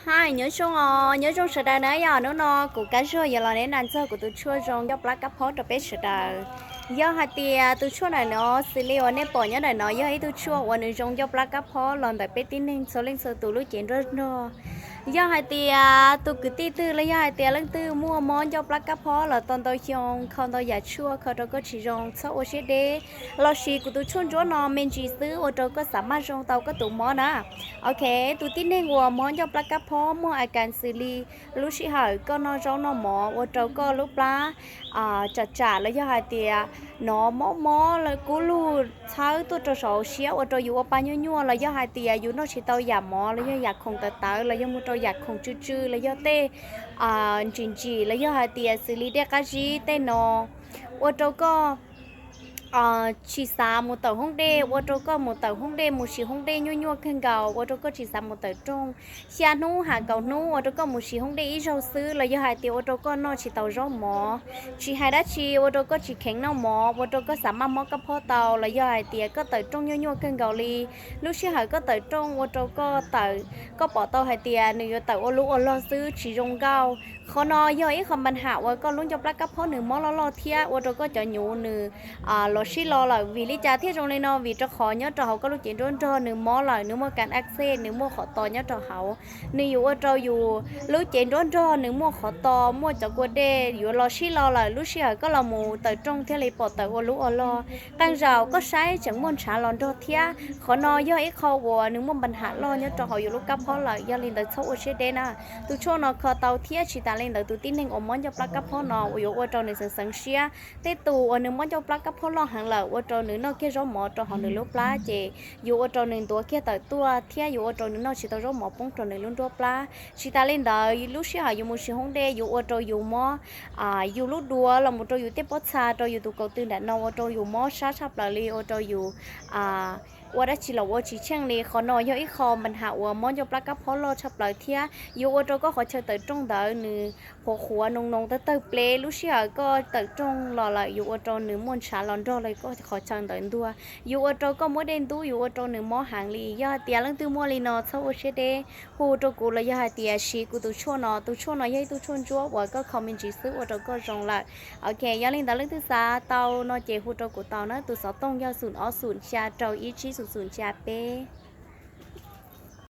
Hais nyob zoo os, nyob zoo sawv daws na yom. Hnub no kuv Kab Zuag yuav los neb nas txog kuv tus tshuaj zoo ncauj plab kab phob rau peb sawv daws. Yog hais tias tus tshuaj ntawm no xws li uas nej pom nyob ntawm no yog ib tug tshuaj uas nws zoo ncauj plab kab phob los ntawm peb tib neeg txhua leej txhua tus lub cev nruab nrog. Yog hais tias tus kwv tij twg los yog hais tias leej twg muaj mob ncauj plab kab phob los tau ntau xyoo, kho ntau yam tshuaj kho rau koj tsis zoo, txhob ua siab deb, los siv kuv tus tshuaj ntsuab no me ntsis xwb ua rau koj xav maj zoo tau koj tus mob na. Ok, tus tib neeg uas mob ncauj plab kab phob muaj a kas xws li lub sij hawm koj noj zaub noj mov ua rau koj lub plab tsam tsam los yog hais tias nov mob mob kub lug txhawb tuaj rau saum hauv siab ua rau yus ua pa nyuaj nyuaj los yog hais tias yus noj tsis tau yam mov los yog yam khoom tawv tawv los yog mus rau yam khoom tsw tsw los yog tej ntsim ntsim los yog hais tias xws li dej qab zib tej no ua rau koj tsis xav mus tawm hoob dej, ua rau koj mus tawm hoob dej mus siv hoob dej nyuaj nyuaj kawg nkaus, ua rau koj tsis xav mus tawm rooj. Xya hnub ham kaum hnub ua rau koj mus siv hoob dej ib zaug xwb los yog hais tias ua rau koj noj tsis tau zaub mov, tsis hais dab tsi ua rau koj tsis kheev noj mov, ua rau koj xav maj mob kab phob tau los yog hais tias koj tawm rooj nyuaj nyuaj kawg nkaus li. Lub sij hawm koj tawm rooj ua rau koj tawm, koj pom tau hais tias nws yuav tawm ua lub ua log xwb tsis zoo nkauj. Qhov no yog ib qho npa ham uas koj lub ncauj plab kab phob nws mob loj loj thiab ua rau koj cov nyuv nws los sib lo lawm. Vim li cas thiaj zoo li no? Vim rau qhov nyob rau hauv koj lub cev nruab nrog nws mob lawm, nws muaj kas a xej, nws muaj qhov to nyob rau hauv. Nws yuav ua rau yus lub cev nruab nrog nws muaj qhov to, muaj cov kua dej yuav los sib lo lawm. Lub sij hawm koj los mus tawm rooj thiaj li pom tawm ua lub ua log. Qee zaum koj saib tseem muaj ntshav los nrog thiab. Qhov no yog ib qho uas nws muaj npa ham loj nyob rau hauv yus lub kab phob lawm, yog li ntawd txhob ua siab deb na. Tus tshuaj no kho tau thiab tsis tas li ntawd tus tib neeg uas mob ncauj plab kab phob no uas yuav ua rau nws xeev xeev siab. Tej tus uas nws mob ncauj plab kab phob loj heev lawm ua rau nws noj kiag zaub mov rau hauv nws lub plab ces yuav ua rau nws ntuav kiag tawm tuaj thiab yuav ua rau nws noj tsis tau zaub mov poob rau nws lub nruab plab. Tsis tas li ntawd lub sij hawm yus mus siv hoob dej yuav ua rau yus mob yus lub duav los mus rau yus tej pob txha rau yus tus kaum tw nram no ua rau yus mob sab tshaj plaws li ua rau yus ua dab tsi los ua tsis tsheej li. Qhov no yog ib qho npa ham uas mob ncauj plab kab phob loj tshaj plaws thiab yuav ua rau koj qhov chaw tawm rooj ntawd nws qhuav qhuav noo noo tawg tawg pleb. Lub sij hawm koj tawm rooj los lawm yuav ua rau nws muaj ntshav los nrog li koj qhov chaw ntawd ntuag, yuav ua rau koj muab dej ntub yuav ua rau nws mob heev li. Yog hais tias leej twg muaj li no txhob ua siab deb, hu rau kuv los yog hais tias siv kuv tus tshuaj no. Tus tshuaj no yog ib tug tshuaj ntsuab uas koj kho me ntsis xwb ua rau koj zoo lawm. Ok, yog li ntawd leej twg xav tau no ces hu rau kuv tau na. Tus xov tooj yog xoom ob xoom xya rau ib tsib xoom xoom xya peb.